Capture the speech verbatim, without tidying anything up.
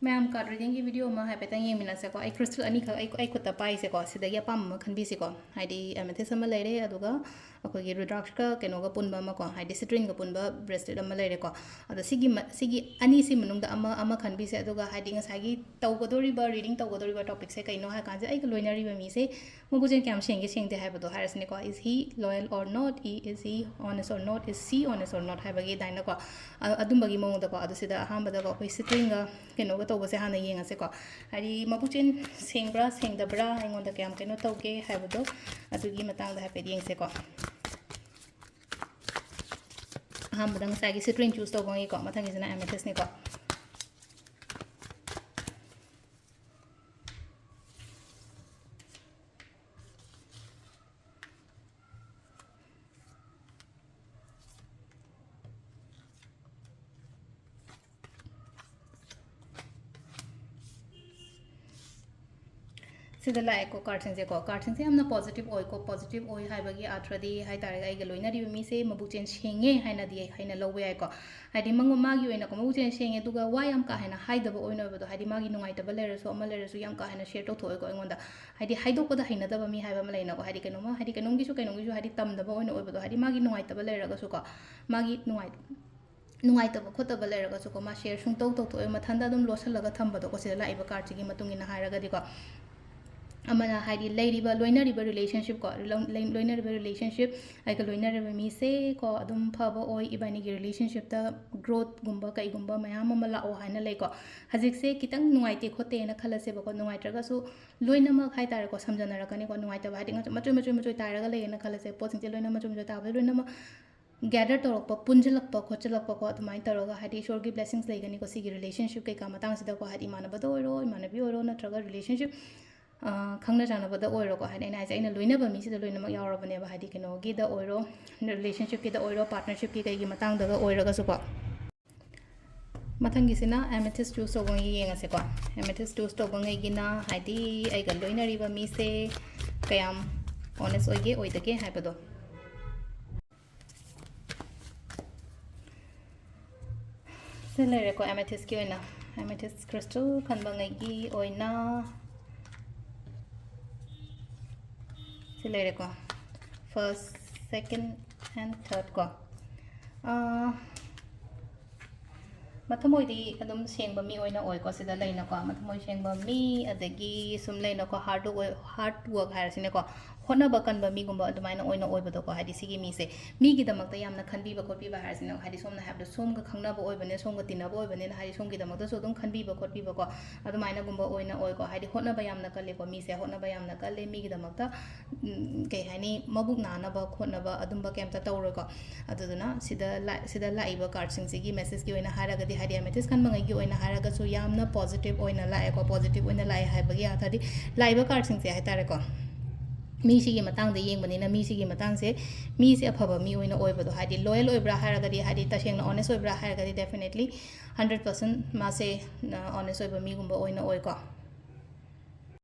ꯃꯌꯥꯝ, card readingꯒꯤ video ꯑꯃ ꯍꯥꯏꯐꯦꯠꯇꯪ ꯌꯦꯡꯃꯤꯟꯅꯁꯦꯀꯣ꯫ ꯑꯩ crystal ꯑꯅꯤꯈꯛ ꯑꯩ, ꯑꯩ ꯈꯨꯠꯇ ꯄꯥꯏꯁꯦꯀꯣ, ꯁꯤꯗꯒꯤ ꯑꯄꯥꯝꯕ ꯑꯃ ꯈꯟꯕꯤꯁꯤꯀꯣ꯫ ꯍꯥꯏꯗꯤ amethyst ꯑꯃ ꯂꯩꯔꯦ, ꯑꯗꯨꯒ ꯑꯩꯈꯣꯏꯒꯤ ꯔꯨꯗ꯭ꯔꯥꯛꯁꯀ ꯀꯩꯅꯣꯒ ꯄꯨꯟꯕ ꯑꯃꯀꯣ, ꯍꯥꯏꯗꯤ citrineꯒ ꯄꯨꯟꯕ bracelet ꯑꯃ ꯂꯩꯔꯦꯀꯣ꯫ ꯑꯗꯣ ꯁꯤꯒꯤ ꯃ-, ꯁꯤꯒꯤ ꯑꯅꯤꯁꯤ ꯃꯅꯨꯡꯗ ꯑꯃ, ꯑꯃ ꯈꯟꯕꯤꯁꯦ꯫ ꯑꯗꯨꯒ ꯍꯥꯏꯗꯤ ꯉꯁꯥꯏꯒꯤ ꯇꯧꯒꯗꯧꯔꯤꯕ, reading ꯇꯧꯒꯗꯧꯔꯤꯕ topicꯁꯦ ꯀꯩꯅꯣ ꯍꯥꯏ ꯀꯥꯟꯁꯦ, ꯑꯩꯒ ꯂꯣꯏꯅꯔꯤꯕ ꯃꯤꯁꯦ ꯃꯕꯨꯛꯆꯦꯜ ꯀꯌꯥꯝ ꯁꯦꯡꯒꯦ ꯁꯦꯡꯗꯦ ꯍꯥꯏꯕꯗꯣ ꯍꯥꯏꯔꯁꯤꯅꯦꯀꯣ꯫ Is he loyal or not? Is he honest or not? Is she honest or not? ꯍꯥꯏꯕꯒꯤ ꯑꯗꯨꯃꯥꯏꯅꯀꯣ꯫ ꯑ-, ꯑꯗꯨꯝꯕꯒꯤ ꯃꯑꯣꯡꯗꯀꯣ꯫ ꯑꯗꯣ ꯁꯤꯗ ꯑꯍꯥꯟꯕꯗꯀꯣ ꯑꯩꯈꯣꯏ citrineꯒ ꯀꯩꯅꯣꯒ ꯇꯧꯕꯁꯦ ꯍꯥꯟꯅ ꯌꯦꯡꯉꯁꯦꯀꯣ꯫ ꯍꯥꯏꯗꯤ ꯃꯕꯨꯛꯆꯦꯜ ꯁꯦꯡꯕ꯭ꯔꯥ ꯁꯦꯡꯗꯕ꯭ꯔꯥ, ꯑꯩꯉꯣꯟꯗ ꯀꯌꯥꯝ ꯀꯩꯅꯣ ꯇꯧꯒꯦ ꯍꯥꯏꯕꯗꯣ, ꯑꯗꯨꯒꯤ ꯃꯇꯥꯡꯗ ꯍꯥꯏꯐꯦꯠ ꯌꯦꯡꯁꯦꯀꯣ꯫ ꯑꯍꯥꯟꯕꯗ ꯉꯁꯥꯏꯒꯤ citrine choose ꯇꯧꯕꯉꯩꯀꯣ, ꯃꯊꯪꯒꯤꯁꯤꯅ amethystꯅꯤꯀꯣ꯫ ꯁꯤꯗ ꯂꯥꯛꯑꯦꯀꯣ cardꯁꯤꯡꯁꯦꯀꯣ꯫ Cardꯁꯤꯡꯁꯦ ꯌꯥꯝꯅ positive ꯑꯣꯏꯀꯣ꯫ Positive ꯑꯣꯏ ꯍꯥꯏꯕꯒꯤ ꯑꯥꯔꯊ꯭ꯔꯗꯤ ꯍꯥꯏ ꯇꯥꯔꯒ ꯑꯩꯒ ꯂꯣꯏꯅꯔꯤꯕ ꯃꯤꯁꯦ ꯃꯕꯨꯛꯆꯦꯜ ꯁꯦꯡꯉꯦ ꯍꯥꯏꯅꯗꯤ ꯍꯥꯏꯅ ꯂꯧꯕ ꯌꯥꯏꯀꯣ꯫ ꯍꯥꯏꯗꯤ ꯃꯉꯣ-, ꯃꯥꯒꯤ ꯑꯣꯏꯅꯀꯣ ꯃꯕꯨꯛꯆꯦꯜ ꯁꯦꯡꯉꯦ, ꯑꯗꯨꯒ ꯋꯥ ꯌꯥꯝ ꯀꯥ ꯍꯦꯟꯅ ꯍꯥꯏꯗꯕ ꯑꯣꯏꯅ ꯑꯣꯏꯕꯗꯣ꯫ ꯍꯥꯏꯗꯤ ꯃꯥꯒꯤ ꯅꯨꯡꯉꯥꯏꯇꯕ ꯂꯩꯔꯁꯨ ꯑꯃ ꯂꯩꯔꯁꯨ ꯌꯥꯝ ꯀꯥ ꯍꯦꯟꯅ share ꯇꯧꯊꯣꯛꯑꯣꯏꯀꯣ ꯑꯩꯉꯣꯟꯗ꯫ ꯍꯥꯏꯗꯤ ꯍꯥꯏꯗꯣꯛꯄꯗ ꯍꯩꯅꯗꯕ ꯃꯤ ꯍꯥꯏꯕ ꯑꯃ ꯂꯩꯅꯀꯣ꯫ ꯍꯥꯏꯗꯤ ꯀꯩꯅꯣꯝꯃ, ꯍꯥꯏꯗꯤ ꯀꯩꯅꯣꯝꯒꯤꯁꯨ ꯀꯩꯅꯣꯝꯒꯤꯁꯨ ꯍꯥꯏꯗꯤ ꯇꯝꯗꯕ ꯑꯣꯏꯅ ꯑꯣꯏꯕꯗꯣ꯫ ꯍꯥꯏꯗꯤ ꯃꯥꯒꯤ ꯅꯨꯡꯉꯥꯏꯇꯕ ꯂꯩꯔꯒꯁꯨꯀꯣ, ꯃꯥꯒꯤ ꯅꯨꯡꯉꯥꯏ-, ꯅꯨꯡꯉꯥꯏꯇꯕ ꯈꯣꯠꯇꯕ ꯂꯩꯔꯒꯁꯨꯀꯣ, ꯃꯥ share ꯁꯨꯡꯇꯧ ꯇꯧꯊꯣꯛꯑꯣꯏ, ꯃꯊꯟꯇ ꯑꯗꯨꯝ ꯂꯣꯠꯁꯤꯜꯂꯒ ꯊꯝꯕꯗꯣꯀꯣ, ꯁꯤꯗ ꯂꯥꯛꯏꯕ cardꯁꯤꯒꯤ ꯃꯇꯨꯡ ꯏꯟꯅ ꯍꯥꯏꯔꯒꯗꯤꯀꯣ꯫ ꯑꯃꯅ ꯍꯥꯏꯗꯤ ꯂꯩꯔꯤꯕ, ꯂꯣꯏꯅꯔꯤꯕ relationshipꯀꯣ, ꯂꯣꯏ-, ꯂꯣꯏꯅꯔꯤꯕ relationship, ꯑꯩꯒ ꯂꯣꯏꯅꯔꯤꯕ ꯃꯤꯁꯦꯀꯣ, ꯑꯗꯨꯝ ꯐꯕ ꯑꯣꯏ, ꯏꯕꯥꯅꯤꯒꯤ relationshipꯇ growthꯒꯨꯝꯕ ꯀꯩꯒꯨꯝꯕ ꯃꯌꯥꯝ ꯑꯃ ꯂꯥꯛꯑꯣ ꯍꯥꯏꯅ ꯂꯩꯀꯣ꯫ ꯍꯧꯖꯤꯛꯁꯦ ꯈꯤꯇꯪ ꯅꯨꯡꯉꯥꯏꯇꯦ ꯈꯣꯠꯇꯦꯅ ꯈꯜꯂꯁꯦꯕꯀꯣ, ꯅꯨꯡꯉꯥꯏꯇ꯭ꯔꯒꯁꯨ ꯂꯣꯏꯅꯃꯛ ꯍꯥꯏ ꯇꯥꯔꯦꯀꯣ, ꯁꯝꯖꯟꯅꯔꯛꯀꯅꯤꯀꯣ, ꯅꯨꯡꯉꯥꯏꯇꯕ ꯍꯥꯏꯗꯤ ꯃꯆꯣꯏ ꯃꯆꯣꯏ ꯃꯆꯣꯏ ꯇꯥꯔꯒ ꯂꯩꯌꯦꯅ ꯈꯜꯂꯁꯦ, ꯄꯣꯠꯁꯤꯡꯁꯦ ꯂꯣꯏꯅ ꯃꯆꯣꯏ ꯃꯆꯣꯏ ꯇꯥꯕꯗ ꯂꯣꯏꯅꯃꯛ gather ꯇꯧꯔꯛꯄ, ꯄꯨꯟꯁꯤꯜꯂꯛꯄ ꯈꯣꯠꯆꯤꯜꯂꯛꯄꯀꯣ, ꯑꯗꯨꯃꯥꯏꯅ ꯇꯧꯔꯒ ꯍꯥꯏꯗꯤ ꯏꯁꯣꯔꯒꯤ blessings ꯂꯩꯒꯅꯤꯀꯣ ꯁꯤꯒꯤ relationship ꯀꯩꯀꯥ ꯃꯇꯥꯡꯁꯤꯗꯀꯣ꯫ ꯍꯥꯏꯗꯤ ꯏꯃꯥꯟꯅꯕꯗ ꯑꯣꯏꯔꯣ, ꯏꯃꯥꯟꯅꯕꯤ ꯑꯣꯏꯔꯣ, ꯅꯠꯇ꯭ꯔꯒ relationship, ꯑ, ꯈꯪꯅ ꯆꯥꯟꯅꯕꯗ ꯑꯣꯏꯔꯣꯀꯣ꯫ ꯍꯥꯏꯗꯤ ꯑꯩꯅ ꯍꯥꯏꯁꯦ ꯑꯩꯅ ꯂꯣꯏꯅꯕ ꯃꯤꯁꯤꯗ ꯂꯣꯏꯅꯃꯛ ꯌꯥꯎꯔꯕꯅꯦꯕ꯫ ꯍꯥꯏꯗꯤ ꯀꯩꯅꯣꯒꯤꯗ ꯑꯣꯏꯔꯣ, relationshipꯀꯤꯗ ꯑꯣꯏꯔꯣ, partnershipꯀꯤ ꯀꯩꯒꯤ ꯃꯇꯥꯡꯗꯒ ꯑꯣꯏꯔꯒꯁꯨꯀꯣ꯫ ꯃꯊꯪꯒꯤꯁꯤꯅ amethyst choose ꯇꯧꯕꯉꯩ ꯌꯦꯡꯉꯁꯦꯀꯣ꯫ Amethyst choose ꯇꯧꯕꯉꯩꯒꯤꯅ ꯍꯥꯏꯗꯤ ꯑꯩꯒ ꯂꯣꯏꯅꯔꯤꯕ ꯃꯤꯁꯦ ꯀꯌꯥꯝ honest ꯑꯣꯏꯒꯦ ꯑꯣꯏꯗꯒꯦ ꯍꯥꯏꯕꯗꯣ꯫ ꯁꯤ ꯂꯩꯔꯦꯀꯣ amethystꯀꯤ ꯑꯣꯏꯅ꯫ Amethyst crystal ꯈꯟꯕꯉꯩꯒꯤ ꯑꯣꯏꯅ ꯁꯤ ꯂꯩꯔꯦꯀꯣ, first, second and third ꯀꯣ꯫ ꯑꯥ, ꯃꯊꯃꯣꯏꯗꯤ ꯑꯗꯨꯝ ꯁꯦꯡꯕ ꯃꯤ ꯑꯣꯏꯅ ꯑꯣꯏꯀꯣ꯫ ꯁꯤꯗ ꯂꯩꯅꯀꯣ, ꯃꯊꯃꯣꯏ ꯁꯦꯡꯕ ꯃꯤ, ꯑꯗꯒꯤ ꯁꯨꯝ ꯂꯩꯅꯀꯣ, ꯍꯥꯔꯗ ꯑꯣꯏ, ꯍꯥꯔꯗ ꯋꯥꯔꯛ ꯍꯥꯏꯔꯁꯤꯅꯦꯀꯣ, ꯍꯣꯠꯅꯕ ꯀꯟꯕ ꯃꯤꯒꯨꯝꯕ ꯑꯗꯨꯃꯥꯏꯅ ꯑꯣꯏꯅ ꯑꯣꯏꯕꯗꯣꯀꯣ꯫ ꯍꯥꯏꯗꯤ ꯁꯤꯒꯤ ꯃꯤꯁꯦ ꯃꯤꯒꯤꯗꯃꯛꯇ ꯌꯥꯝꯅ ꯈꯟꯕꯤꯕ ꯈꯣꯠꯄꯤꯕ ꯍꯥꯏꯔꯁꯤꯅꯦ꯫ ꯍꯥꯏꯗꯤ ꯁꯣꯝꯅ ꯍꯥꯏꯕꯗꯣ, ꯁꯣꯝꯒ ꯈꯪꯅꯕ ꯑꯣꯏꯕꯅꯤꯅ, ꯁꯣꯝꯒ ꯇꯤꯟꯅꯕ ꯑꯣꯏꯕꯅꯤꯅ, ꯍꯥꯏꯗꯤ ꯁꯣꯝꯒꯤꯗꯃꯛꯇꯁꯨ ꯑꯗꯨꯝ ꯈꯟꯕꯤꯕ ꯈꯣꯠꯄꯤꯕꯀꯣ, ꯑꯗꯨꯃꯥꯏꯅꯒꯨꯝꯕ ꯑꯣꯏꯅ ꯑꯣꯏꯀꯣ꯫ ꯍꯥꯏꯗꯤ ꯍꯣꯠꯅꯕ ꯌꯥꯝꯅ ꯀꯜꯂꯦꯀꯣ, ꯃꯤꯁꯦ ꯍꯣꯠꯅꯕ ꯌꯥꯝꯅ ꯀꯜꯂꯦ꯫ ꯃꯤꯒꯤꯗꯃꯛꯇ, ꯎꯝ, ꯀꯩ ꯍꯥꯏꯅꯤ, ꯃꯕꯨꯛ ꯅꯥꯅꯕ ꯈꯣꯠꯅꯕ ꯑꯗꯨꯝꯕ ꯀꯩꯝꯇ ꯇꯧꯔꯣꯏꯀꯣ꯫ ꯑꯗꯨꯗꯨꯅ ꯁꯤꯗ ꯂꯥꯛ-, ꯁꯤꯗ ꯂꯥꯛꯏꯕ ꯀꯥꯔꯗꯁꯤꯡꯁꯤꯒꯤ ꯃꯦꯁꯦꯖꯀꯤ ꯑꯣꯏꯅ ꯍꯥꯏꯔꯒꯗꯤ, ꯍꯥꯏꯗꯤ ꯑꯃꯦꯊꯤꯁ ꯈꯟꯕꯉꯩꯒꯤ ꯑꯣꯏꯅ ꯍꯥꯏꯔꯒꯁꯨ ꯌꯥꯝꯅ ꯄꯣꯖꯤꯇꯤꯚ ꯑꯣꯏꯅ ꯂꯥꯛꯑꯦꯀꯣ꯫ ꯄꯣꯖꯤꯇꯤꯚ ꯑꯣꯏꯅ ꯂꯥꯛꯑꯦ ꯍꯥꯏꯕꯒꯤ ꯑꯥꯔꯊꯗꯤ ꯂꯥꯛꯏꯕ ꯀꯥꯔꯗꯁꯤꯡꯁꯦ ꯍꯥꯏꯇꯥꯔꯦꯀꯣ, ꯃꯤꯁꯤꯒꯤ ꯃꯇꯥꯡꯗ ꯌꯦꯡꯕꯅꯤꯅ, ꯃꯤꯁꯤꯒꯤ ꯃꯇꯥꯡꯁꯦ, ꯃꯤꯁꯦ ꯑꯐꯕ ꯃꯤ ꯑꯣꯏꯅ ꯑꯣꯏꯕꯗꯣ, ꯍꯥꯏꯗꯤ ꯂꯣꯌꯦꯜ ꯑꯣꯏꯕ꯭ꯔꯥ ꯍꯥꯏꯔꯒꯗꯤ, ꯍꯥꯏꯗꯤ ꯇꯁꯦꯡꯅ ꯑꯣꯅꯦꯁ ꯑꯣꯏꯕ꯭ꯔꯥ ꯍꯥꯏꯔꯒꯗꯤ, definitely hundred percent ꯃꯥꯁꯦ ꯑꯣꯅꯦꯁ ꯑꯣꯏꯕ ꯃꯤꯒꯨꯝꯕ ꯑꯣꯏꯅ ꯑꯣꯏꯀꯣ꯫